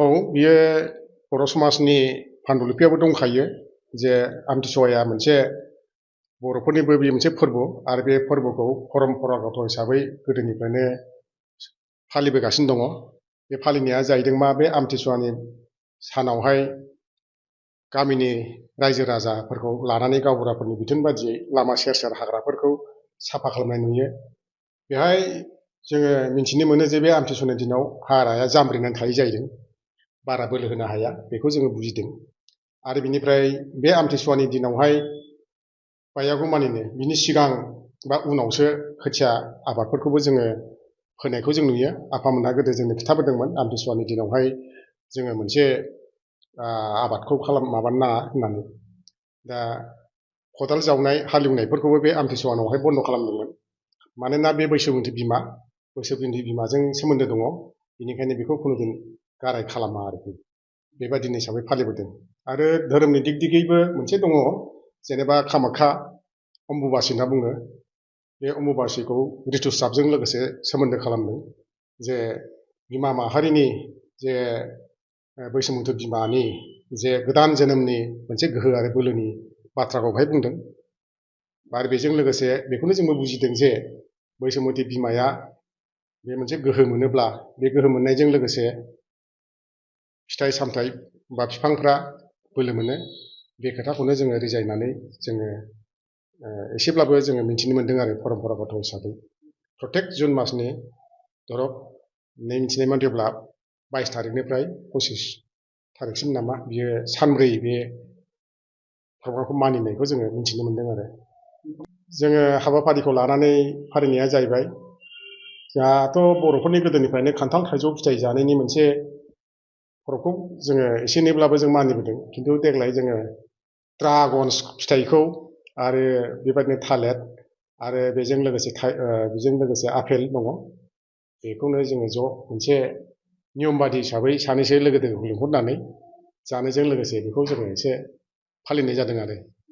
औ बियो बर' समाजनि पान्डुलिपियावबो दंखायो जे आमथिसुवाया मोनसे बर'फोरनिबो बे मोनसे फोरबो आरो बे फोरबोखौ परम्परागत हिसाबै गोदोनिफ्रायनो फालिबोगासिनो दङ। बे फालिनाया जाहैदों मा बे आमथिसुवानि सानावहाय गामिनि रायजो राजाफोरखौ लानानै गावबुराफोरनि बिथोन बादियै लामा सेर सेर हाग्राफोरखौ साफा खालामनाय नुयो। बेहाय जोङो मिथिनो मोनो जे बे आमथिसुवानि दिनाव हाग्राया जामब्रिनानै थायो जाहैदों, बारा बोलो होनो हाया, बेखौ जोङो बुजिदों। आरो बिनिफ्राय बे आमथिसुवानि दिनावहाय बायागौमानिनो बिनि सिगां बा उनावसो खोथिया आबादफोरखौबो जोङो फोनायखौ जों नुयो। आफामोनहा गोदो जोंनो खिन्थाबोदोंमोन आमथिसुवानि दिनावहाय जोङो मोनसे आबादखौ माबानो नाङा होननानै। दा खदाल जावनाय हालेवनायफोरखौबो बे आमथिसुवानावहाय बन्द' खालामदोंमोन। मानोना बे बैसोमुथि बिमाजों सोमोन्दो दङ, बेनिखायनो बेखौ खुनुदिन गाराय खालामा आरोखि। बेबादिनो हिसाबै फालिबोदों। आरो धोरोमनि दिग दिगैबो मोनसे दङ, जेनेबा कामाख्या अम्बुबासि होनना बुङो। बे अम्बुबासिखौ ऋतुस्राबजों लोगोसे सोमोन्दो खालामदों। जे बिमा माहारिनि जे बैसोमुथि बिमानि जे गोदान जोनोमनि मोनसे गोहो आरो बोलोनि बाथ्राखौ बेवहाय बुंदों। आरो बेजों लोगोसे बेखौनो जोंबो बुजिदों जे बैसोमुथि बिमाया बे मोनसे गोहो मोनोब्ला बे गोहो मोननायजों लोगोसे फिथाइ सामथाइ बा बिफांफ्रा बोलो मोनो। बे खोथाखौनो जोङो रिजायनानै जोङो एसेब्लाबो जोङो मिथिनो मोन्दों आरो परम्परागत हिसाबै। प्रत्येक जुन मासनि धरक मिथिनाय मथेब्ला 22 थारिखनिफ्राय 25 थारिखसिम नामा बियो सानब्रै बे प्रग्रामखौ मानिनायखौ जोङो मिथिनो मोन्दों आरो। जोङो हाबाफारिखौ लानानै फालिनाया जाहैबाय, जोंहाथ' बर'फोरनि गोदोनिफ्रायनो खान्थाल थाइजौ फिथाइ जानायनि मोनसे खर'खौ जोङो एसे एनैब्लाबो जों मानिबोदों। खिन्थु देग्लाय जोङो ड्रागन फिथाइखौ आरो बेबायदिनो थालिर आरो बेजों लोगोसे आपेल दङ, बेखौनो जोङो ज' मोनसे नियम बादि हिसाबै सानैसो लोगो दोगोखौ लिंहरनानै जानायजों लोगोसे बेखौ जोङो एसे फालिनाय जादों आरो।